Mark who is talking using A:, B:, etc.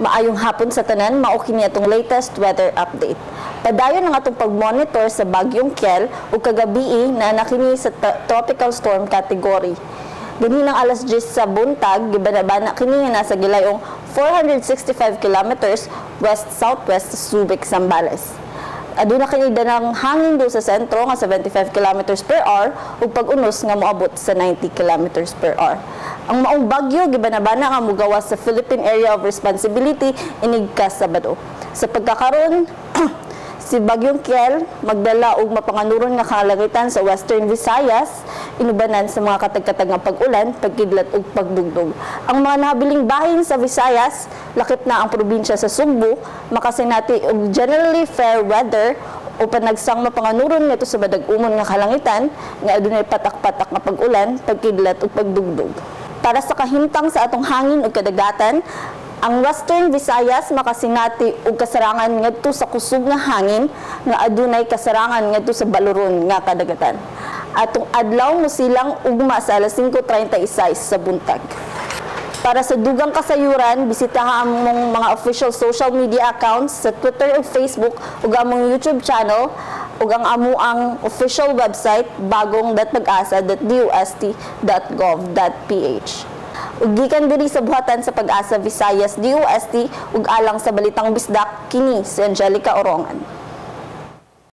A: Maayong hapon sa tanan, mao kini atong latest weather update. Padayon ang atong pag-monitor sa Bagyong Kiel ug kagabii naa na kini sa tropical storm category. Ganinang alas 10 sa buntag, gibanabana kini nga nasa gilayong 465 kilometers west-southwest sa Subic, Zambales. Aduna kini dalang hangin do sa sentro nga 75 kilometers per hour ug pag-unos nga moabot sa 90 kilometers per hour. Ang maong bagyo gibanabana nga mogawas sa Philippine Area of Responsibility inig ka Sabado. Sa pagkakaron, si Bagyong Kiel magdala og mapanganuron nga kalangitan sa Western Visayas, inubanan sa mga katag-katag nga pag-ulan, pagkidlat ug pagdugdog. Ang mga nahabiling bahin sa Visayas, lakip na ang probinsya sa Sugbo, makasinati og generally fair weather o panagsang mapanganuron ngadto sa madag-umon nga kalangitan nga adunay patak-patak nga pag-ulan, pagkidlat ug pagdugdog. Para sa kahimtang sa atong hangin ug kadagatan, ang Western Visayas makasinati og kasarangan ngadto sa kusog nga hangin nga adunay kasarangan ngadto sa baloron nga kadagatan. Atong adlaw mosilang ugma sa alas 5:36 sa buntag. Para sa dugang kasayuran, bisitaha ang among mga official social media accounts sa Twitter ug Facebook ug among YouTube channel ug ang amoang official website, bagong.pagasa.dost.gov.ph. Ug gikan diri sa buhatan sa Pag-asa Visayas DOST ug alang sa Balitang Bisdak, kini si Angelica Orongan.